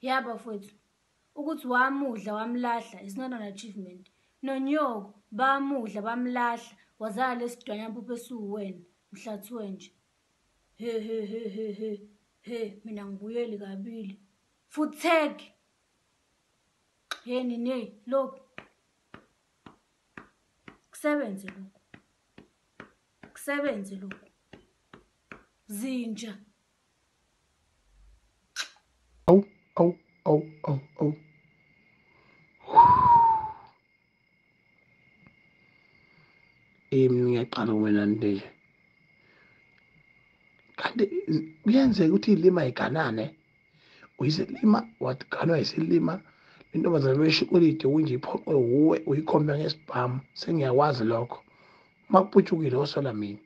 Ya bafowethu, ukuthi wamudla wamlahla is not an achievement. Nonyoko bamudla bamlahla wazala lesidwanyampuphu esiwuwena mhlathi wenje. He he he he he he, mina ngibuyeli kabili. Futhek. He nini lokhu. Kusebenze lokhu. Kusebenze lokhu. Zinja. Awu awu awu awu awu. Mina ngiyaqala wena nje. Kanti kuyenzeka ukuthi ilima iganane. Uyisilima waganwa isilima. Intombazane beshikolide kunje iphoqwe wuwe uyikhombe ngesibhamu, sengiyakwazi lokho. Makuputshukile osola mina.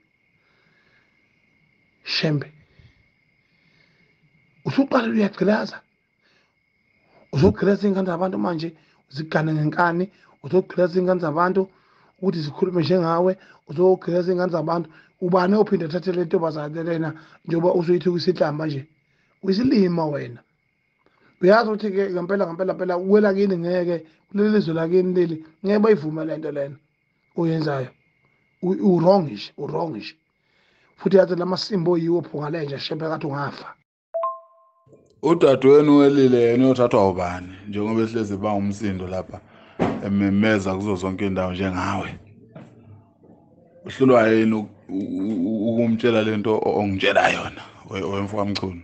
Shembe. Usuqala uyagqilaza. Uzogqilaza ingane zabantu manje, uzigane ngenkani, uzogqilaza ingane zabantu ukuthi zikhulume njengawe, uzogqilaza ingane zabantu. Ubani ophinde athathe le ntombazane lena njengoba usuyithukisa inhlamba nje? Uyisilima wena. Uyazi ukuthi ke ngempela ngempela phela uwela kini ngeke kuleli lizwe lakini leli ngeke bayivume le nto lena oyenzayo. U-wrong nje, u-wrong nje. Futhi yazi lamasimbo yiwo phunga lenja shembe ngathi ungafa. Udadewenu welile yena uyothathwa ubani njengoba ehlezi ba umsindo lapha ememeza kuzo zonke indawo njengawe. Uhlulwa yini ukumtshela lento ongitshela yona wemfo kaMchunu?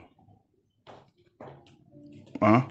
Ha?